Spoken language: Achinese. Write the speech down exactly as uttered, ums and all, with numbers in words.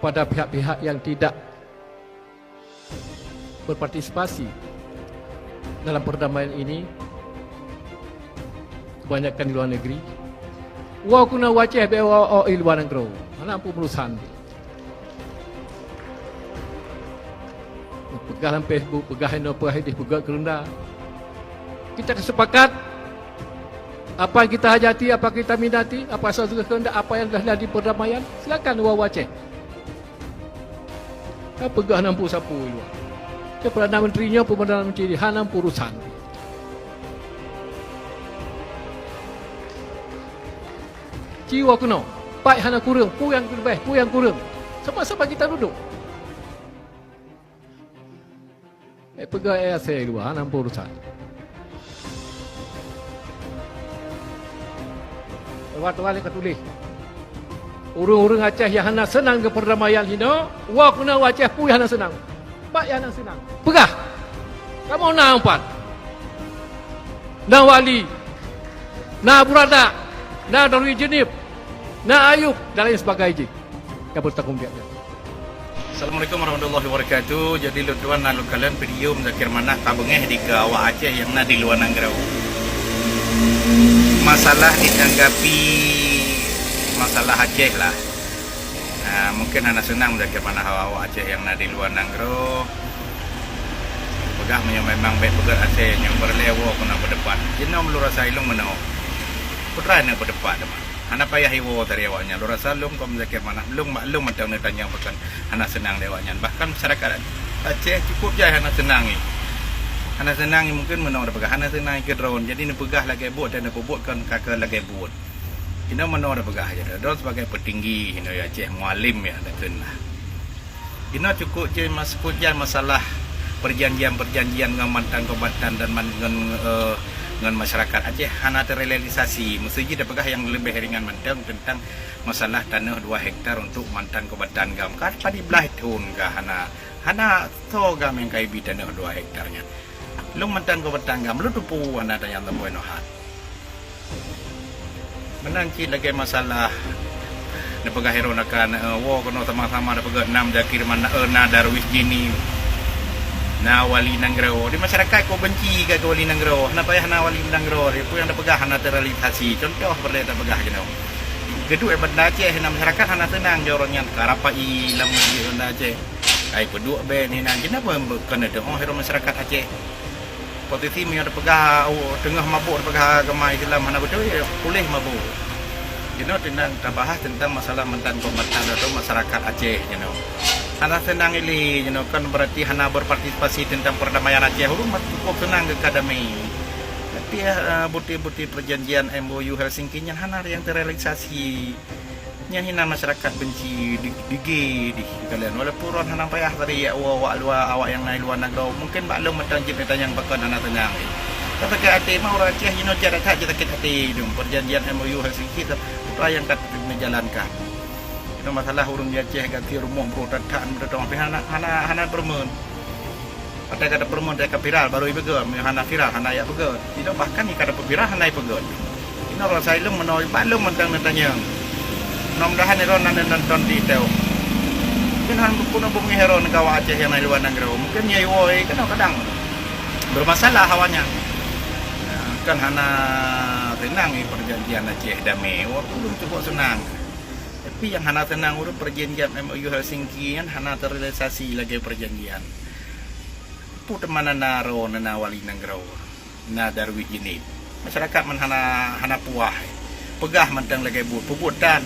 Pada pihak-pihak yang tidak berpartisipasi dalam perdamaian ini, kebanyakan di luar negeri. Wau kuna waceh be wau i luar negeri. Hana pun urusan. Peugah lam Facebook, peugah inoe, peugah ideh, peugah keurenda. Kita sepakat apa yang kita hajati, apa yang kita minati, apa yang sesuai kehendak, apa yang dah jadi perdamaian, silakan wau waceh. Ka peugah nam pu sapu i luwa. Keu Perdana Menteri nyoe, Perdana Menteri di hana urusan. Ci wau keunoe, pat hana kureueng, peue nyang leubeh, peue nyang kureueng. Sama-sama kita duduk. Eh, peugah eh asai dua, hana urusan. Tuan-tuan ka tuléh. Ureuëng-ureuëng Aceh nyang hana seunang ngon perdamaian hinoe, wau keunoe u Aceh peue nyang hana seunang. Pat nyang hana seunang. Peugah. Kamoe na empat. Na Wali. Na Buradak. Na Darul Jeunieb. Na Ayub dan lain sebagainya. Ka bertanggung jawab. Assalamualaikum warahmatullahi wabarakatuh. Jadi, lôn tuan na lôn kalon video Muzakir Manaf ka beungéh di keu awak Aceh nyang na di luwa nanggroe. Masalah ditanggapi masalah Aceh lah. Ah, mungkin hana seunang Muzakir Manaf awak Aceh nyang na di luwa nanggroe. Peugah meunyoe memang bèk peugöt Aceh nyoe, peureulèe woe keunoe beudebat. Jinoe meulôn rasa ilôn meunoe. Peue treuk na beudebat teuma. Hana payah iwoe dari awaknyan. Lôn rasa lôn kon Muzakir Manaf, lôn maklum mantong neutanyong pakon hana seunang lé awaknyan. Bahkan masyarakat Aceh cukup jai hana seunang nyoe. Hana seunang nyoe mungkin meunoe tapeugah, hana seunang nyoe keu droen. Jadi neupeugah lagèe buet dan neupeubuet kon ka keu lagèe buet. Hinoe meunoe tapeugah, ya, droen sebagai peutinggi hinoe Aceh, mualim ya, takheun lah. Inoe cukup jai mas-, cukup jai masalah perjanjian-perjanjian ngon mantan kombatan dan man-, ngon, eh, ngon masyarakat Aceh hana terrealisasi. Mesti jih tapeugah nyang leubeh ringan mantong tentang masalah tanoh dua hektar untuk mantan kombatan GAM. Ka padum blaih thon ka hana, hana soe GAM nyang ka ibi tanoh dua hektar nyan. Lôn mantan kombatan GAM, lôn teupeu hana tanyong teumpoe nohat. Meunan cit lagèe masalah neupeugah droen akan, eh, woe keunoe sama-sama tapeugöt na Muzakir Manaf, eh, na Darwis Jeunieb, na Wali Nanggroe. Di masyarakat kok benci keu Wali Nanggroe. Hana payah na Wali Nanggroe. Peue nyang tapeugah hana terrealisasi. Contoh peureulèe tapeugah keunoe. Geuduek Banda Aceh na masyarakat hana seunang jih ureueng nyan ka rapai lam masjid Banda Aceh. Ai peuduek bèk ni na, kenapa bukan ada orang masyarakat Aceh? Posisi meunyoe tapeugah, oh, teungoh mabök tapeugah agama Islam hana beutôi, ya, puléh mabök. Jinoe teuntang tabahas teuntang masalah mantan kombatan atau masyarakat Aceh jinoe. Hana seunang ilèe jinoe, kan berarti hana berpartisipasi teuntang perdamaian Aceh. Ulôn mah cukup seunang geuka damé. Tapi, eh, bukti-bukti perjanjian M O U Helsinki nyan hana nyang terrealisasi. Nyan hina masyarakat benci di, di, di, di kalian. Walaupun droen hana payah tadi awak, awak luwa, awak nyang na luwa nanggroe. Mungkin bak lôn mantong jeuet neutanyong pakon hana seunang. Tapi sakét até mah ureueng Aceh jinoe cara that jeuet sakét até dong. Perjanjian M O U Helsinki, tapi apa nyang ka neujalankan. Itu masalah ureueng di Aceh ganti rumoh bro that-that, tapi hana, hana, hana peureumeun. Watèe ka tapeurumoh, watèe ka viral, baru ipeugöt. Meunyoe hana viral, hana yak peugöt. Inoe bahkan nyang ka tapeuviral, hana ipeugöt. Inoe rasa ilôn meunoe, bak lôn mantong neutanyong. Mudah-mudahan droen na nonton di teu. Mungkin han peunoh beungéh droen keu awak Aceh nyang na luwa nanggroe. Mungkin nyoe iwoe, keunoe kadang bermasalah awaknyan. Nah, kan hana seunang perjanjian Aceh damé. Walaupun cukup seunang. Tapi nyang hana seunang ureueng perjanjian M O U Helsinki nyan hana terrealisasi lagèe perjanjian. Peue teuma na droen, na wali nanggroe, na Darwis Jeunieb. Masyarakat man hana, hana puas. Peugah mantong lagèe buet, peubuet tan.